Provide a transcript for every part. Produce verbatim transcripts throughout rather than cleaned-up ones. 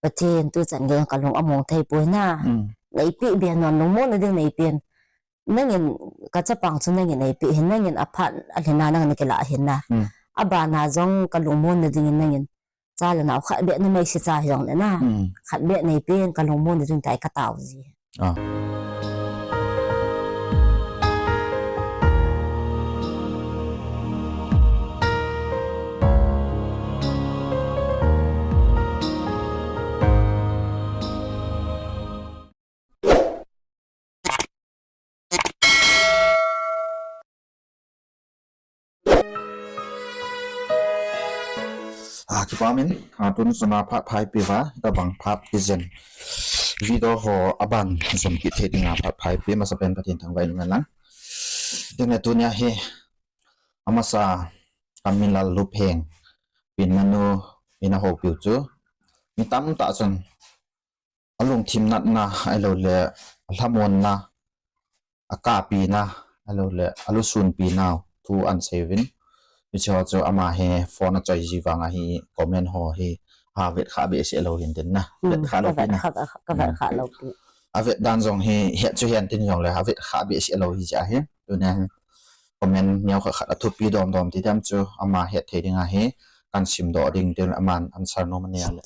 Pathen tuchan gei kalung among thei poi na. Neipi bia non lungmon na ding neipi. Nangin kachapang chu nangin neipi hin, nangin aphat alhina nangin kila hin na. Abana jong kalungmon na dingin nangin. Cha le nao khat beh numei si cha hi jong le na. Khat beh neipi kalungmon na ding tai katao ji. Ah, kipa min, ah, tun suna phat phai pi va, tabang phat kijen. Video ho aban jom kit thei dinga phat phai pi, masa pen Pathen thangvah in lang. Tin le tunia hi, amasa, Kamminlal Lupheng, pin nanu, ina ho piu chu. Mi tamtah chun, alungthim natna, ahilou le, alhamonna, akapina, ahilou le, alusunpina, thu ahin sei uvin. Hiche ho chu ama hi phone achoi ji vang ahi comment ho hi, avet kha behseh lou hin tin na. Vet kha lou pi na. Avet dan jong hi, het chu hen tin jong le, avet kha behseh lou hi jeh ahi. Tunia hi comment neo khat khat athupi dom dom ti dem chu, ama het thei ding ahi, kan simdoh ding tin aman answer nom anei a le.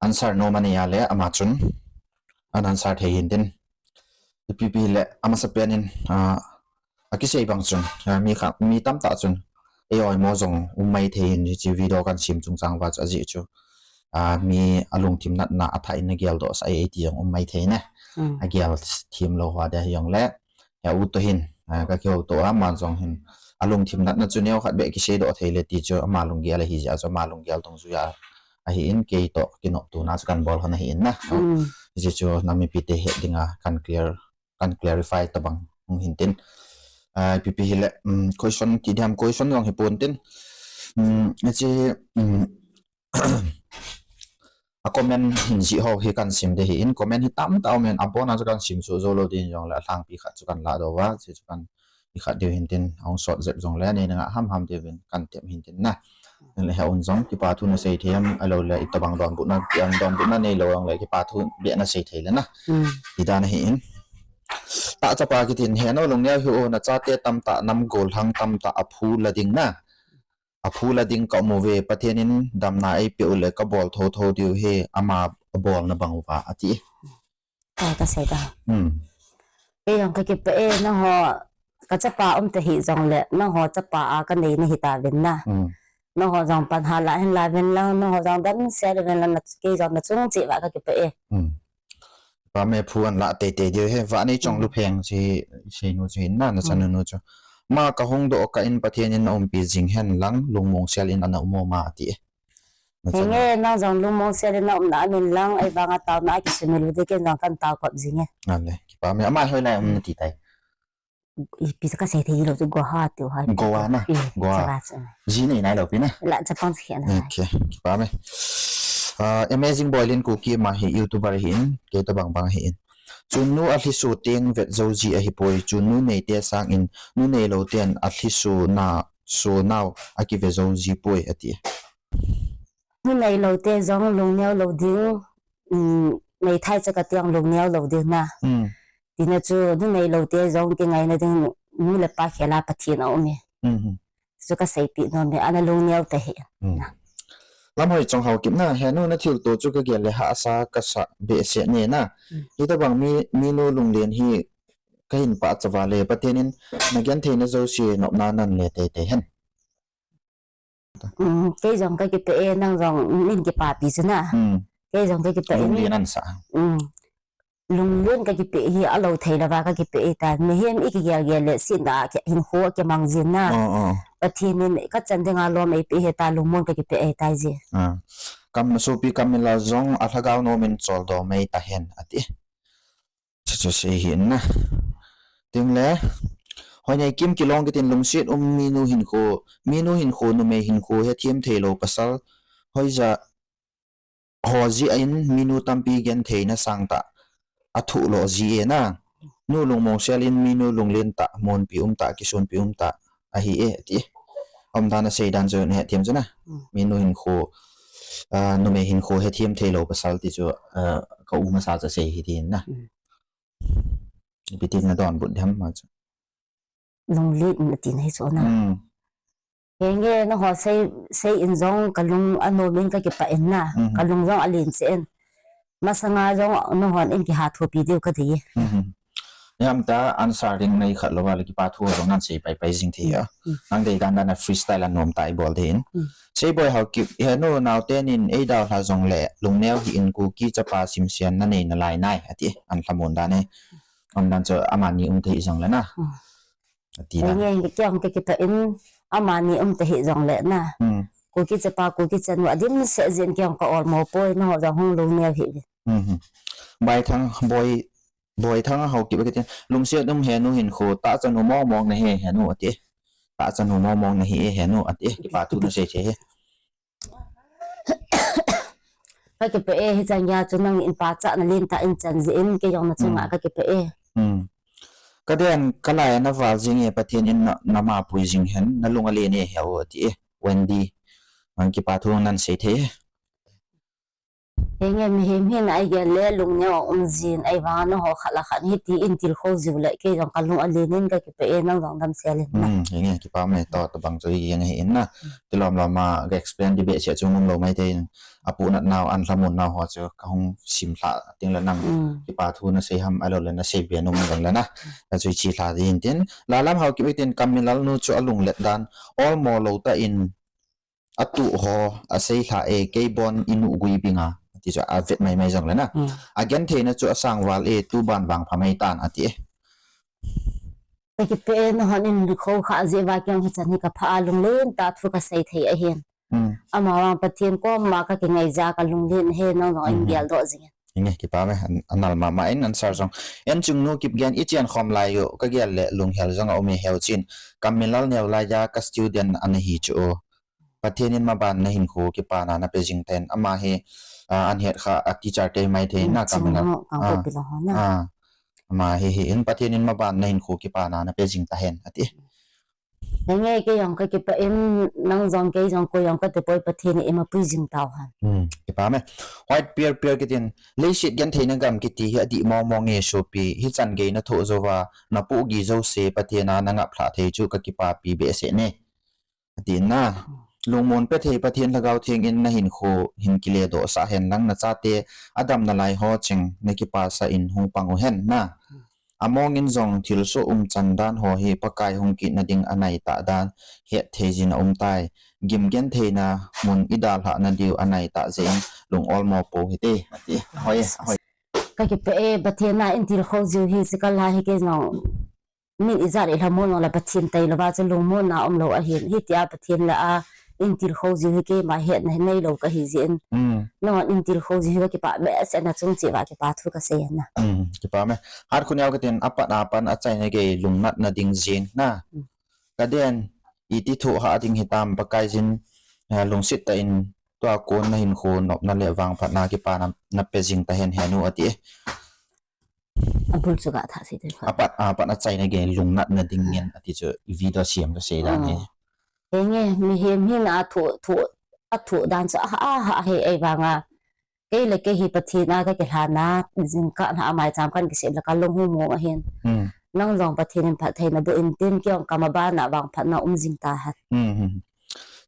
Answer nom anei a le ama chun an answer thei hin tin. Ipi pi le amasa pen in, ah, akisei bang chun, ah, mi kha, mi tamtah chun, ei oimo jong um mai thei hin hiche video kan sim chungchang uva chu ajeh chu. Ah, mi alungthim natna athah in ageldoh sah e ti jong um mai thei na. Agel thim lou ho dia hi jong le. He u toh hin, ah, kakihouto a, ama jong hin. Alungthim natna chu neo khat beh kiseidoh thei le ti chu ama lunggel ahi jeh a chu ama lunggel dungjuia ahin kei toh kinoptona chu kan bol hon ahin na. Hiche chu nam mipite het dinga kan clear, kan clarify tabang hung hin tin. Ah, ipi pi hile, um, question ti diam, question jong hi pon tin. Um, hiche, um, a comment hin jih ho hi kan sim de hi in, comment hi tamtah um in, abona chu kan sim suh jou lou din jong le, alhangpi khat chu kan ladoh uva, hiche chu kan ikhat diu hin tin, ahung sot jep jong le, nei na ngah hamham diuvin kan tem hin tin na. Tin le he un jong, kipa thu nasei thei em, ahilou le, itobang donbutna, donbutna neilou jong le, kipa thu beh nasei thei le na. Ti dan ahi in. Tahchapa kitin, henu lungneo hih o, nachate tamtah nam gollhang tamtah aphu la ding na. Aphu la ding ka um uve, Pathen in damna eipeh u le kabol thotho diu ahi, ama abolna bang uva, ati. Tua kasei ta. Kei jong kakipah e, nangho kachapa um tahih jongle, nangho chapa a kanei nahi tauvin na. Nangho jong pan hala hin lauvin lang, nangho jong damsel uvin lang, kei jong nachung cheh uva kakipah e. Pame phu anla teitei diu ahi, Vaneichong Lupheng chu, seinu chu hin na, nachanu nu chu. Ma kahung doh kah in Pathen in naumpi jing hen lang, lungmong sel in ana um o ma ati. Henge, nang jong lungmong sel in naum na amin lang, ahivanga taona akisumil u ding ken jong kan tao kop jing e. Ale, kipah e, ama hoilai um nati tai. Ipi kasei thei lou chu Goa tiu hai. Goa na? Goa. Ji nei nailou pi na? La chapang si na. Okay, kipah e. Ah, Amazing Boy Lin Kuki ama hi YouTuber ahin, kei tobang bang ahin. Chunu alhiso teng vet jou ji ahipoi, chunu neite sangin, nu neilou ten alhiso na, so nau akive jou ji poi ati. Nu neilou te jong lungneo lou ding, um, meithai chakateng lungneo lou ding na. Tina chu, nu neilou te jong kingaina ding nu le pa khela Pathen aum e. Chu kaseipeh nom e, ana lungneo tahih. Lamhoi Chonghao Kipna, henu nathilto chu kagel le hahsa kasa behseh ne na. Hitobang mi, minu lunglen hi kahin pachat uva le, Pathen in nagentheina jouse nopna nahin le teitei hen. Kei jong kakipah e, nang jong min kipapi chu na. Kei jong kakipah e. Lunglen ansah. Lunglen kakipah hi alou thei louva kakipah e ta. Mihem ikigel gel le sina hinkho kimang jin na. Pathen in kachan dinga lom eipeh hi ta, lungmon kakipah e ta ji. Kam nasopi Kamminlal jong alhagao nomin choldo mai tahen ati. Chuchu sei hi na. Tin le, Hoineikim Kilong kitin lungset um minu hinkho, minu hinkho, numei hinkho hethem theilou pasal hoija ho jeh in minu tampi gentheina sangtah athuh lo ji e na. Nu lungmong sel in minu lunglen tah, monpi um tah, kisunpi um tah ahi e ati. Umdan asei dan chu nahethem chu na. Minu hinkho Ah, numei hinkho hethem theilou pasal ti chu, ah, ka u masa chu sei hi tin na. Mm. Ipi ti na donbut dem ma chu. Lunglen in ati na hi chu na. Mm. Henge, nangho sei, sei in jong kalung anom in kakipah in na. Mhm. Kalung jong alen cheh in. Masanga jong nanghon in kiha thopi diu kati. Mhm. Hiam ta answer ding nei khat lou va le kipa thu jong nan sei pai pai jing thei a. Mm. Nang dei dan dan a freestyle anom ta i bol ding. Mm. Seiboi Haokip, henu naoten in eidalha jongle lungneo hih in, Kuki chapa simsen nanei nalai nai ati. An lhamon dan e. An dan chu amani um thei jongle na. Mm. Ati na. Henge, kei jong kakipah in amani um tahih jongle na. Hmm. Kuki chapa, Kuki chanu adimset jeh in kei jong ka olmo poi, nangho jong hung lungneo hih uvin. Mhm. Baithang, Boi, Boithang Haokip akitin. Lungset um henu hinkho, tahchan u mong mong nahi henu ati. Tahchan u mong mong nahi e henu ati. Kipa thu nasei thei e. Kakipah e, hichan geiya chu nangin pachatna lentah in chan jeh in, kei jong nachunga kakipah e. Hmm. Kaden kalai a naval jing e, Pathen in na, namapui jing hen, nalung alen e heu ati e. Wendy. Nang kipa thu nan sei thei e. Henge, mihem hina igel le lungneo a um jin, ahivang nangho khat le khat hiti in tilkhou jiu le, kei jong kalung alen in kakipah e, nang jong damsel in na. Hmm, henge, kipah e, tabang chu henge hi in na. Tilom lom a ka explain ding behseh chu umlou maithei in. Apuhnat nau, an lhamon nau ho chu kahung simlha ding le nang kipa thu nasei ham, ahilou le nasei be nom ding le na. Ka chu ichi lha ding tin. Lalam Haokip akitin, Kamminlal nu chu alunglet dan, olmo lou tah in atuh ho asei lha e, kei bon inu gui binga. Ti chu avet mai mai jongle na. Hmm. Agentheina chu asangval e, tuban vangpha mai tan ati e. Kakipah e, nahon in lukho kha jeh uva kei jong hichan hi kapha a, lunglen tah thu kasei thei ahin. Hmm. Amavang Pathen koma kakingaija kalunglen e, nang jong in geldoh jing in. Henge, kipah e, an, anal mama in answer jong. Enchungnu Kipgen, ichen khom lai u kagel le lunghel jong aum e, heuchin. Kamminlal neo laiya ka student ana hi chu. Pathen in mabanna hinkho kipana nape jing tahen. Ama hi, ah, an het kha a teacher te maithei na, Kamminlal. Ah. Ama hi, hi in Pathen in mabanna hinkho kipana nape jing tahen ati. Henge, kei jong kakipah in, nang jong kei jong koi jong kati poi, Pathen in eimapui jing tauhen. Hmm, kipah e. White Pier Pier akitin, leiset gentheina gam kiti hi adih mong mong e sopi, hichan gei nathoh jouva napohgih jouse Pathen a nangaplhah thei chu kakipapi behseh e. Atin na. Lungmon pethei Pathen Lhagao Theng in nahinkho hin kiledoh sah hen lang, nachate adam nalai ho cheng nakipasah in hung pang uhen na. Among in jong thilsoh umchan dan ho hi Pakai hung kitna ding anaitah dan hetthei jin aumtai. Gim gentheina mun idalhah nadiu anaitah jeh in lung olmo pou hite. Ati. Hoi, hoi. Kakipah e, Pathen a in tilkhou jiu hi, sikal a hi kei jong min ijat ilhamon jongle Pathen tailou va chu lungmonna umlou ahin. Hitia Pathen lah a in tilkhou jiu hi keima hetna hi neilou kahi jeh in. Hmm. Nahon in tilkhou jiu hi kakipah behseh, nachung cheh uva kipa thu kasei na. Hmm, kipah e. Hatkhoneoa katin, apat apan achaina gei lungnatna ding jeng na. Hmm. Kaden, iti thoh ha ding hitam Pakaiyin, eh, lungset tah in tua kon nahinkho nopna le vangphatna kipana nape jing tahen henu ati e. Abul chu ga tha sei te. Apat, apat achaina gei lungnatna ding ngen ati chu video siam kasei dan hi. Henge, mihem hina athoh, thoh, athoh dan chu aha, aha, he, ahivanga. Kei le kei hi Pathen a kakilhana, jingkah lha a maicham kan kisem le kalung hung mong ahin. Hmm. Nang jong Pathen in phattheina boh intin, kei jong kamabanna vangphatna um jing tahen. Hmm, hmm.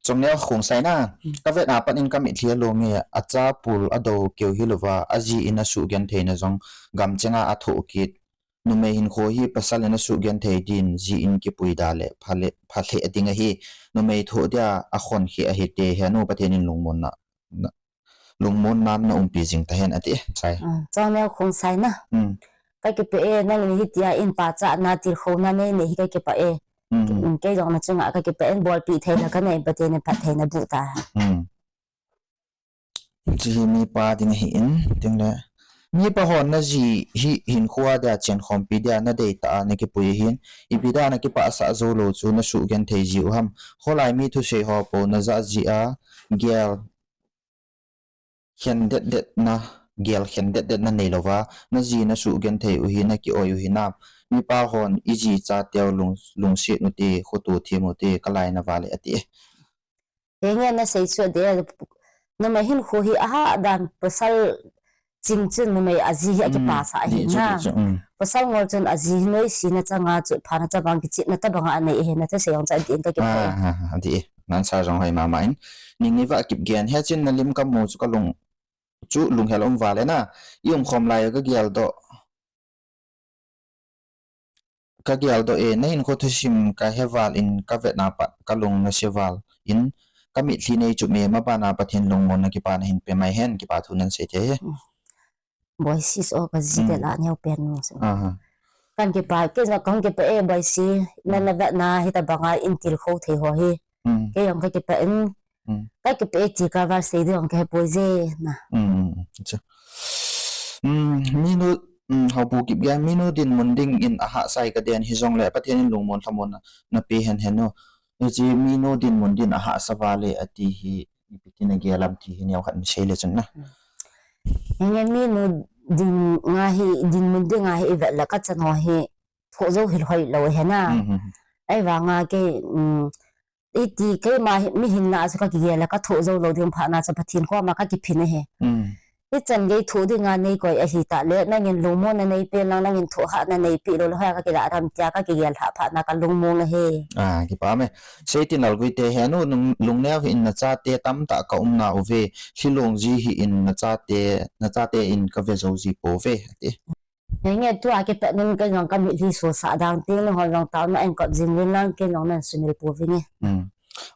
Chongneo Khongsai na, kavet a pat in kamitlhi along e, acha pul adou keu hilouva, aji in asuhgentheina jong gamchenga athoh kit. Numei hinkho hi pasal in asuhgenthei din, ji in kipui da le, pha le, pha lheh ding ahi. Numei thoh dia akhonkheh ahite, henu Pathen in lungmonna, na, lungmonna naumpi jing tahen ati. Sai. Ah, Chongneo Khongsai na. Hmm. Kakipah e, nangin hitia in pachatna tilkhouna neinei hi kakipah e. Hmm. Kei jong nachunga kakipah in, bolpeh theina kanei, Pathen in phattheina boh tahen. Hmm. Hiche hi mipa ding ahin, tin le. Mipa hon naji hi hinkho a dia chenkhompi dia nadeitah a nakipui ahin, ipi dia nakipahsah joulou chu nasuhgenthei jiu ham. Kholai mi thusei ho pou najah jeh a, gel khen det det na, gel khen det det nanei louva, naji nasuhgenthei u hi naki-oi u hinam. Mipa hon iji chateu lung, lungset ute, khoto them ute, kalai na vale ati. Henge, nasei chu de, Numei hinkho hi ahah dan pasal ching chun numei aji hi akipah sah ahi na. Pasal ngol chun aji hi noise na changa chu pha na chavang kichihna tabang a anei ahi na thusei jong chu adih in kakipah e. Adih e. Nan sa jong hoi mama in. Ning ni va Kipgen, hiche chun na lim kamu chu kalung chu lunghel um val e na. I umkhom lai kagel doh. Kagel doh e, na hinkho thusim kahe val in kavet na pat kalung nase val in kamitlhi neichup e, mabana Pathen lungmonna kipana hin pe mai hen, kipa thu nan sei thei e. Boisi o kaji de la neo pen nu so. Kan kipah, kei jong kan kipah e Boisi, na na vet na hitabang a in tilkhou thei ho hi. Kei jong kakipah in, kakipah e ti kaval sei ding jong kahe poi je na. Minu, Haopu Kipgen, minu dinmun ding in ahahsa e kaden hijongle Pathen in lungmon lhamon na pe hen hen o. Hiche minu dinmun din ahahsa val e ati hi ipi tin agel am ti hi neokhat in sei le chun na. Henge minu dinmun ding a hi ivet le kachan ho hi thoh jou hih lou ahi na. Ahivanga kei, iti keima mihinna a chu kakigel le kathoh jou lou ding phat na chu Pathen koma kakiphin ahi. Hichan gei thoh dinga neikoi ahitah le nangin lungmonna neipen lang nangin thohhatna neipeh lou le hoiya kakilah dam tia kakigel lhah phat na kalungmong ahi. Kipah e. Seitin Lalguite, he nu, lungneo hih in, nachate tamtah kaumna uve, lhilong ji hih in, nachate in kave jou ji pouve ati. Henge tua kipah in kei jong kamitlhi sosah dang teng le hon jong taona in kop jing uvin lang kei jong nan sumil pouvin e.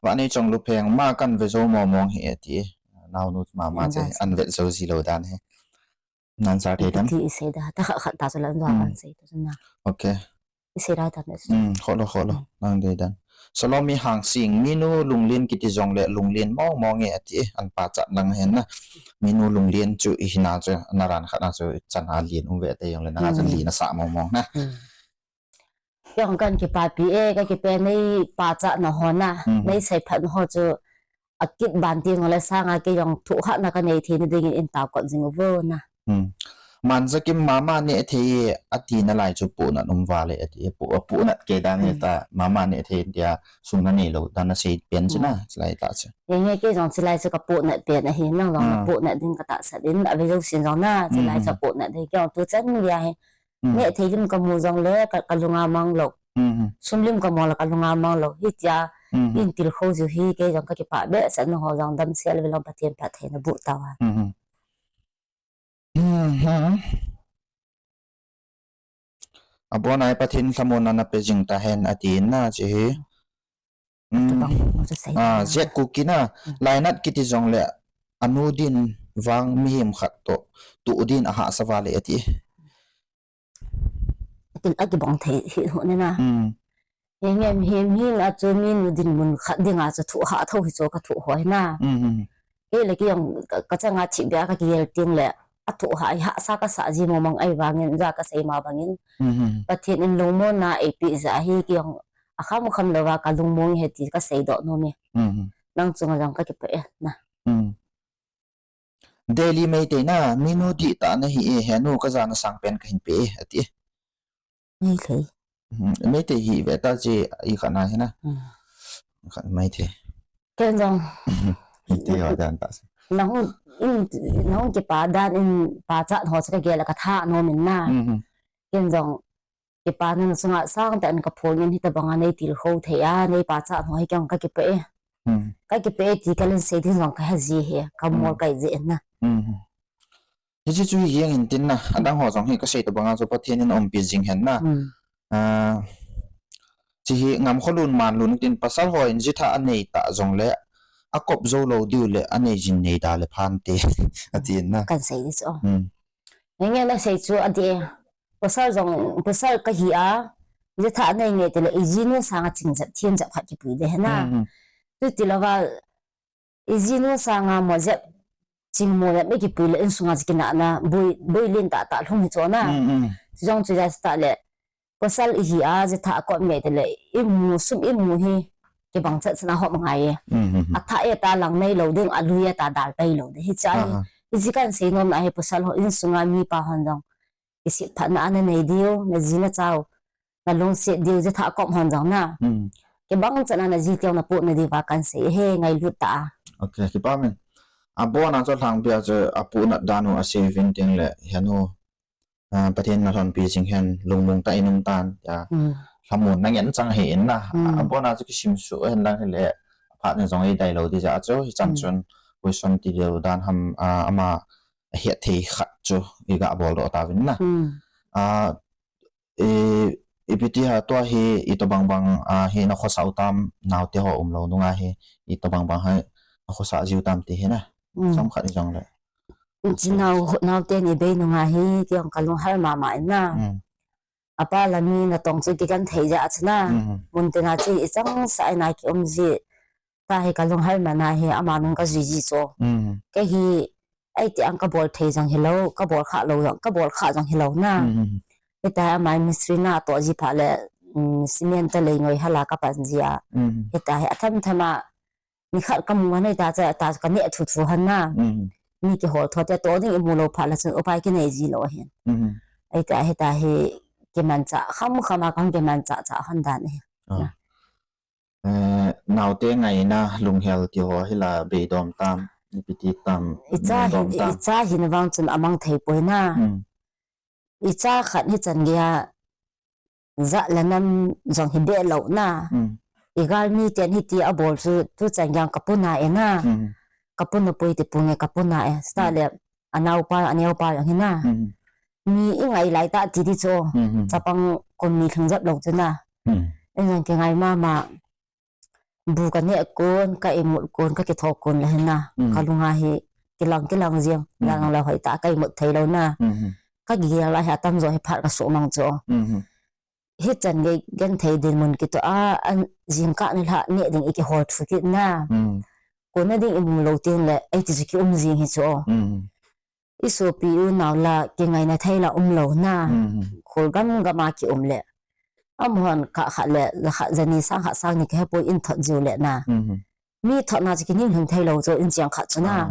Vanneichong Lupheng, ma kan ve jou mong mong hi ati. Naonu mama che an vet jou ji lou dan hi. Nan sa thei dan. Ti isei da ta khat khat ta chu la an jong kan sei ta chu na. Okay. Isei da ta ne. Kholo kholo nang dei dan. Salomi Hangsing, minu lunglen kiti jongle lunglen mong mong e ati, an pachat lang hen na. Minu lunglen chu ihina chu naran khat na chu chan a len um ve te jongle nanga chan len asah mong mong na. Kei jong kan kipapi e, kakipah e neipachatna ho na, neisei phatna ho chu akit ban teng jongle sanga kei jong thohhatna kanei theina dingin in taokop jing uvo na. Manjakim, mama neh thei e ati nalai chu pohnat um val e ati, pohnat kei dan hita, mama neh thei tia sung nanei lou dan nasei pen chu na, chulai tah chu. Henge kei jong chulai chu kapohnat pen ahi, nang jong napohnat ding katahsan in, ave jousen jong na, chulai chu apohnat ding kei jong tuchan geiya hi. Neh thei lim kamu jongle kalunga mang lou. Sum lim kamu le kalunga mang lou. Hitia in tilkhou jiu hi kei jong kakipah behseh, nangho jong damsel uvin lang Pathen phattheina boh tauhen. Abonai Pathen lhamonna nape jing tahen atin na che hi. Zet Kuki na, lainat kiti jongle anu din vang mihem khat toh toh din ahahsa val e ati. Akibang thei hi ho ne na. Henge mihem hina chu minu dinmun khat dinga chu thohhah tho hi chu kathoh ho hi na. Kei le kei jong kachanga thipbeh a kakigel teng le athohhah hi hahsa kasah ji mong mong ahivangin ja kasei ma bangin Pathen in lungmonna eipeh jeh a hi kei jong akham kham louva kalungmong e ti kasei doh nom e. Nang chunga jong kakipah e na. Delhi Meitei na, minu dihtah nahi e, henu kajana sangpen kahin pe e ati. Meitei. Meitei hi ve ta che ikhat na hi na. Khat Meitei. Ken jong. Meitei ho dan ta se. Nahung kipah dan in pachat ho chu kagel a katha nom in na. Ken jong kipana nasunga sangtah in kaphongin hitabanga neitilkhou thei a neipachat ho hi kei jong kakipah e. Kakipah e ti kalan sei ding jong kahe ji hi kamol kai jeh in na. Hiche chu hi jeng in tin na, adang ho jong hi kasei tabanga chu Pathen in aumpi jing hen na. Che hi ngam kholun manlun tin pasal hon jitha anei ta jongle akop jou lou diu le anei jin nei da le phante atin na. Kansei di chu. Henge nasei chu ati. Pasal jong, pasal kahi a, jitha anei nge tile, ijinu sanga ching jep, thiem jep khat kipui de hena. Chuti louva, ijinu sanga mo jep, ching mo jep, ikipui le insunga kinahna, boi, boi lentah tah lhung hi chu na. Chujong chu jeh tah le, pasal ihi a, jitha akop nge tile, imu sum imu hi, kibang chet chana hop ngai e. Athah e ta lang neilou ding, alui e ta dal peilou ding. Hiche hi, hiche kansei nomna hi pasal ho, insunga mipa hon jong. Kisih phatna ana nei diu, naji nachau, nalungset diu, jitha akop hon jong na. Kibang chan a naji teu napoh nadiuva kansei e, ngailut tah a. Ok, kipa min. Abon a chu Lhangpi a chu apu nat dan u asei uvin tin le, henu, ah, Pathen nalhonpi jing hen, lungmong tah in um tan, tia. Hmm. Lhamon na ngen chang ahi in na. Hmm. Abon a chu kisim suh hen lang hile, aphat in jong eidai lou ding jeh a chu, hichan, hmm, chun, question ti leu dan ham, ah, ama ahet thei khat chu, iga bol doh tauvin na. Hmm. Ah, i, ipi ti ham tua hi, itobang bang, ah, hi nakhosa u tam, naote ho umlou nunga hi, itobang bang hi, nakhosa jiu tam ti hi na. Hmm. Chomkhat ijong le. Chinao, naote ni bei nunga hi, kei jong kalunghel mama in na. Hmm. Apa la mi natong chu kigenthei jeh a chu na. Hmm. Mun tin a chu ichangseh a ina kium ji. Tua hi kalunghel man a hi ama nung kajui ji chu. Hmm. Kei hi, eiti ang kabol thei jong hilou, kabol kha lou jong, kabol kha jong hilou na. Hmm. Hitia ama mistri natoh ji phat le, um, cement te lei ngoi hal a kapan ji a. Hmm. Hitia hi athemthem a, nikhat kamu a nei ta cha, ta kaneh thuthu hen na. Hmm. Mi kihol tho te toh ding imu lou phat le chun upai kinei ji lou ahin. Hmm. Eiti hitia hi kimanchah khamkham a kahung kimanchah chah hon dan ahi. Ah. Na. Eh, naote ngaina lunghel ti ho hi la beidom tam, ipi ti tam, icha hin, beidom tam. Icha hin vang chun amang thei poi na. Hmm. Icha khat hichan gei a jat le nam jong hi behlou na. Hmm. Igalmi ten hiti abol chu tuchan gei a kapu na e na. Hmm. Kapu na poi ti pu nge kapu na e. Sta, hmm, le anaopa, aneopa jong hi na. Hmm. Mi ingai lai tah ti di chu. Hmm. Chapang kum ni lhing jep lou chu na. Hmm. Ijong kingai mama. Bu kaneh kon, ka imut kon, kakitho kon le hin na. Hmm. Kalung a hi kilang, kilang jeng. Hmm. Lang la hoi tah, ka imut thei lou na. Hmm. Kagel a hi atamjo hi phat kasuh mang chu. Hmm. Hichan gei genthei dinmun kitoh a, an jingkah nilhah neh ding ikihol thu kit na. Hmm. Kon na ding imu lou teng le, eiti chu kium jing hi chu. Hmm. Isopi unau la kingaina thei la umlou na. Hmm. Khol gam gam a kium le. Amahon kah khat le, ja khat, jani sang khat sang ni kahepoi in thot jiu le na. Hmm. Mi thotna chu kining hung thei lou chu in chiang khat chu na. Ah.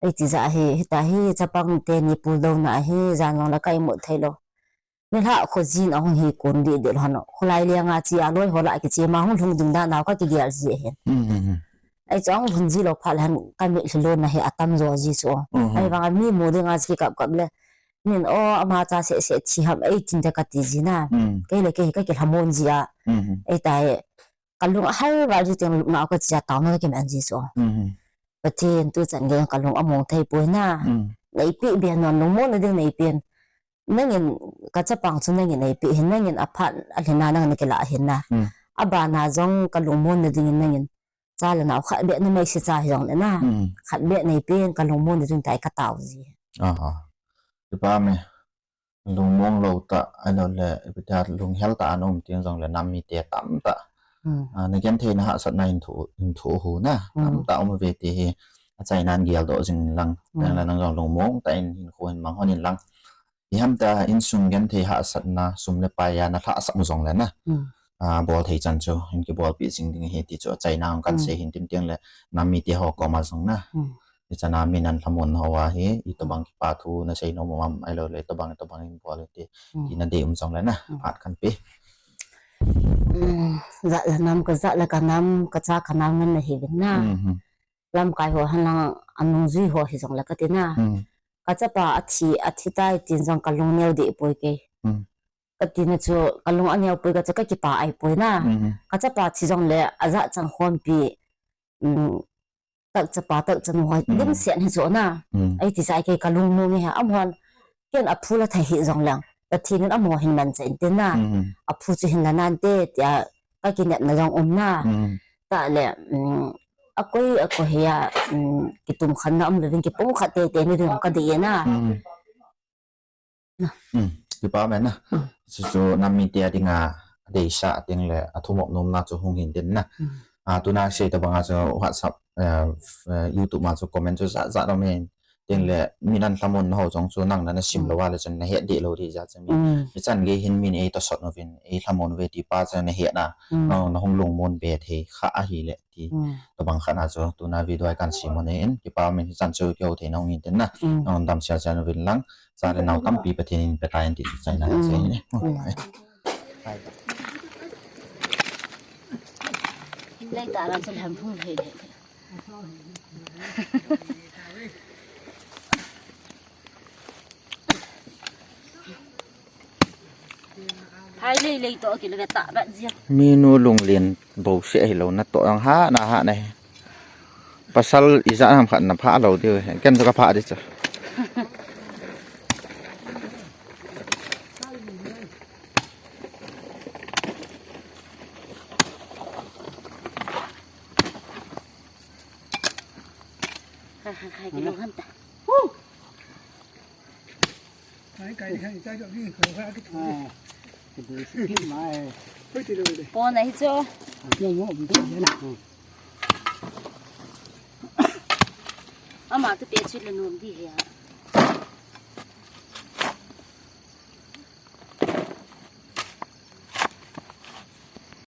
Eiti jeh a hi, hitia hi chapang teni puldou na hi, jan jong le ka imut thei lou. Nilhah kho jin ahung hi kon deh deh lou hon. Kholai leng a chi a loi ho la kiche ma hung lhung ding dan a ka kigel ji ahin. Hmm, hmm, hmm. Ei chu ahung lhun ji lou phat le hin ka mitlhi lonna hi atamjo ji chu. Hmm. Ahivang a mi mu ding a chu kikap kap le. Min o ama cha seh seh thi ham ei tin te kati ji na. Hmm. Kei le kei hi ka kilhamon ji a. Hmm. Eiti hi. Kalung ahal val ji teng lupna ka chi a taona ka kiman ji chu. Hmm. Pathen tuchan gei kalung among thei poi na. Hmm. Neipi ben non lungmon na ding neipen. Nangin kachapang chu nangin neipi hin nangin aphat alhina nangin kila hin na. Hmm. Abana jong kalungmon na dingin nangin. Cha le nao khat beh numei si cha hi jong le na. Hmm. Khat beh neipen kalungmon na ding tai katao ji. Aha. Kipa me. Lungmong lou tah, ahilou le, ipi tia lunghel tah a na um teng jong le nam mite tamtah. Hmm. Ah, na genthei na hahsatna in thu, in thu hu na, hmm, tamtah um ve ti hi, achaina in geldoh jing in lang, hmm, teng le nang jong lungmong tah in hinkho hin mang hon in lang. Iham tia insung genthei hahsatna, sum le pai a na lhahsam jong le na. Hmm. Ah, bol thei chan chu, in kibolpi jing ding hi ti chu, achaina in kan, hmm, sei hin tin teng le, nam mite ho koma jong na. Hmm. Ichan a min an lhamon ho a hi, itobang kipa thu na sei nom um am, ahilou le itobang, itobang in bol ti, hmm, ti na dei um jong le na, hmm, phat kan pe. Hmm, jat le nam ka jat le ka nam, ka cha ka nam ngen na hi vin na. Hmm, hmm. Lamkai ho hen lang anung jui ho hi jong le kati na. Hmm. Kachapa athi, athi tai tin jong kalung neo deh poi kei. Hmm. Kati na chu kalung aneo poi ka chu ka kipa ai poi na. Hmm. Kachapa thi jong le ajat chang khompi, um, tak chapa, tak chanu ho, hmm, dimset hi chu na. Hmm. Eiti jeh a kei kalung mong e ha, amahon ken aphu la thei hi jong lang. Pathen in amaho hin man chai in tin na. Hmm. Aphu chu hin la nante, tia ka kinepna jong um na. Hmm. Tah le, um, akoi, akoi hi a, um, kitum khan na um louvin kipung khat tei tei ni ding ka dei na. Hmm. Na. Hmm, kipa me na. Hmm. Chu chu nam mite a dinga deisah teng le athumop nomna chu hung hin tin na. Hmm. Ah, tuna sei tabang a chu WhatsApp, eh, f-, eh, YouTube ma chu comment chu jat jat um in. Teng le min an lhamon na ho jong chu nang na na sim, hmm, lou a le chun na het deh lou ding jeh a chu mi. Hmm. Ichan gei hin min ei tosot uvin, ei lhamon uve ti pa chu na het na. Hmm. Nang na hung lungmon be thei kha ahile. Ti, hmm, tabang khat na chu, tuna video a kan sim hon in, kipa min hichan chu kihou thei na hung in tin na, hmm, nang damsel sel uvin lang, cha le nao tampi Pathen in pe tai in ti chu chaina, hmm, sei ne. Hmm. Bye. Bye. Lei ta la chu lhem phung thei thei. Ai lei lei to kilo ve ta ba jia. Minu lunglen bo se hi lo na to ang ha na ha na hi. Pasal ija ham khat na pha lo diu hi. Ken to ka pha di cha. Ha ha ha kilo ham ta. Kai, kai, kai, kai, kai, kai, kai, kai, kai. Ah, cái đuôi skip mà. Ôi, thì đuôi đây. Pon ahi chu. Cái mỏ mình tự nhiên à. Ama tu pe chu le nom di he.